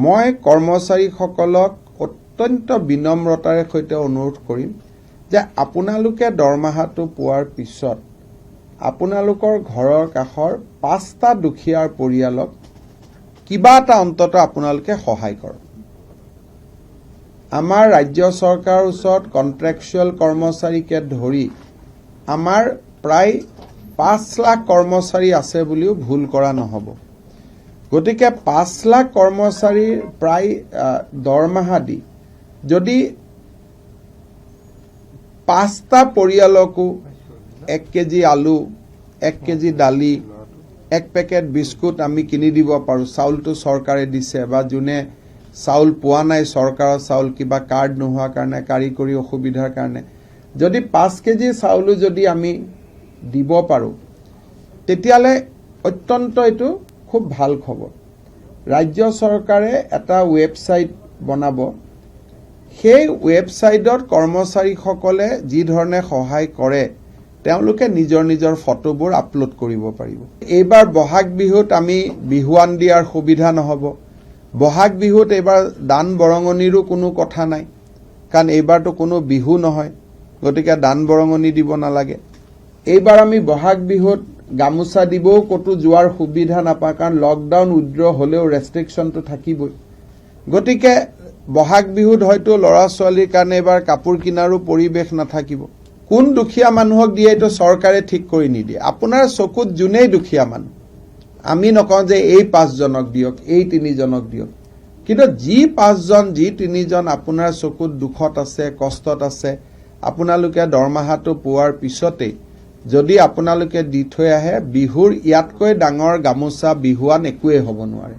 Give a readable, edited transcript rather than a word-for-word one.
মই কৰ্মচাৰীসকলক অত্যন্ত বিনম্ৰতাৰে সৈতে অনুৰোধ কৰিম যে আপোনালোকে দৰমহাটো পোৱাৰ পিছত আপোনালোকৰ ঘৰৰ কাষৰ পাঁচটা দুখীয়াৰ পৰিয়ালক কিবা এটা অন্ততঃ আপোনালোকে সহায় কৰক। আমাৰ ৰাজ্য চৰকাৰৰ ওচৰত কণ্ট্ৰেকচুৱেল কৰ্মচাৰীকে ধৰি আমাৰ প্ৰায় 5 লাখ কৰ্মচাৰী আছে বুলিও ভুল কৰা নহ'ব। গতিকে 5 লাখ কৰ্মচাৰীৰ প্ৰায় দৰমহা দি যদি পাঁচটা পৰিয়ালকো 1 কেজি আলু, 1 কেজি দালি, এক পেকেট বিস্কুট আমি কিনি দিব পাৰোঁ, চাউলটো চৰকাৰে দিছে বা যোনে চাউল পোৱা নাই, চৰকাৰৰ চাউল কিবা কাৰ্ড নোহোৱাৰ কাৰণে, কাৰিকৰী অসুবিধাৰ কাৰণে, যদি 5 কেজি চাউলো যদি আমি দিব পাৰোঁ, তেতিয়াহ'লে অত্যন্ত এইটো খুব ভাল খবৰ। ৰাজ্য চৰকাৰে এটা ৱেবছাইট বনাব। সেই ৱেবছাইটত কৰ্মচাৰীসকলে যি ধৰণে সহায় কৰে, তেওঁলোকে নিজৰ নিজৰ ফটোবোৰ আপলোড কৰিব পাৰিব। এইবাৰ বহাগ বিহুত আমি বিহুৱান দিয়াৰ সুবিধা নহ'ব। বহাগ বিহুত এইবাৰ দান বৰঙণিৰো কোনো কথা নাই, কাৰণ এইবাৰতো কোনো বিহু নহয়, গতিকে দান বৰঙণি দিব নালাগে। এইবাৰ আমি বহাগ বিহুত গামোচা দিবও ক'তো যোৱাৰ সুবিধা নাপাওঁ, কাৰণ লকডাউন উইড্ৰ হ'লেও ৰেষ্ট্ৰিকশ্যনটো থাকিবই। গতিকে বহাগ বিহুত হয়তো ল'ৰা ছোৱালীৰ কাৰণে এইবাৰ কাপোৰ কিনাৰো পৰিৱেশ নাথাকিব। কোন দুখীয়া মানুহক দিয়ে, এইটো চৰকাৰে ঠিক কৰি নিদিয়ে। আপোনাৰ চকুত যোনেই দুখীয়া মানুহ, আমি নকওঁ যে এই পাঁচজনক দিয়ক, এই তিনিজনক দিয়ক, কিন্তু যি পাঁচজন, যি তিনিজন আপোনাৰ চকুত দুখত আছে, কষ্টত আছে, আপোনালোকে দৰমহাটো পোৱাৰ পিছতেই যদি আপোনালোকে দি থৈ আহে, বিহুৰ ইয়াতকৈ ডাঙৰ গামোচা, বিহুৱান একোৱেই হ'ব নোৱাৰে।